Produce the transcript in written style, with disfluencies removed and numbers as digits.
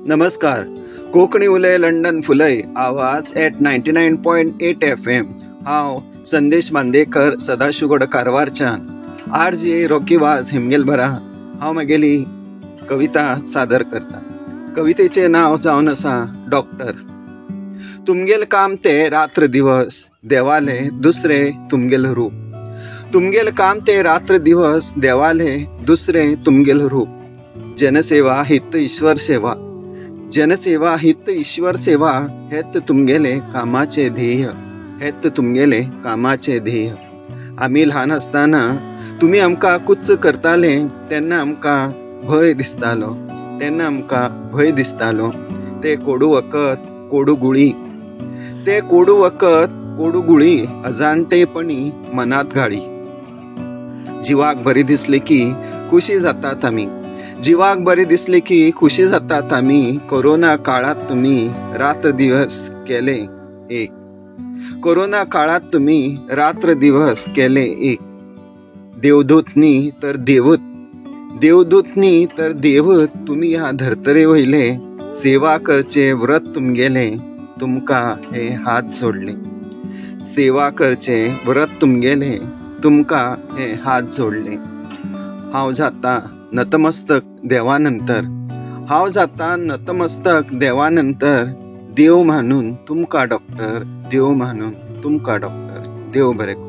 नमस्कार. कोंकणी उलय लंडन फुलय आवाज एट 99.8 FM. हांव संदेश बांदेकर, सदाशिवगड कारवारच्यान. आर जे रॉकी वाज हेमगेलभरा हांव म्हगेली कविता सादर करता. कवितेचें नांव जावन आसा डॉक्टर. तुमगेल काम तें रात्र दिवस देवालें दुसरें तुमगेल रूप. तुमगेल काम तें रात्र दिवस देवालें दुसरें तुमगेल रूप. जनसेवा हित ईश्वर सेवा, जनसेवा हित ईश्वर सेवा हेत तुमगेलें कामाचें ध्येय, हेत तुमगेलें कामाचें ध्येय. आमी ल्हान आसतना तुमी आमकां कुच्च करताले तेन्ना आमकां भंय दिसतालो, तेन्ना आमकां भंय दिसतालो. ते कोडू वखद कोडू गुळी, ते कोडू वखद कोडू गुळी अजाणटेपणी मनांत घाळी. जिवाक बरी दिसली की खुशी जातात आमी, जिवाक बरी दिसली की खुशी जातात आमी. कोरोना काळांत तुमी रात्र दिवस केले एक, कोरोना काळांत तुमी रात्र दिवस केले एक. देवदूत न्ही तर देवूत, देवदूत न्ही तर देवूत तुमी ह्या धर्तरे वयले. सेवा करचें व्रत तुमगेलें तुमकां हे हात जोडले, सेवा करचें व्रत तुमगेलें तुमकां हे हात जोडले. हांव जाता नतमस्तक देवानंतर, हांव जाता नतमस्तक देवानंतर. देव मानून तुमकां डॉक्टर, देव मानून तुमकां डॉक्टर. देव बरें करूं.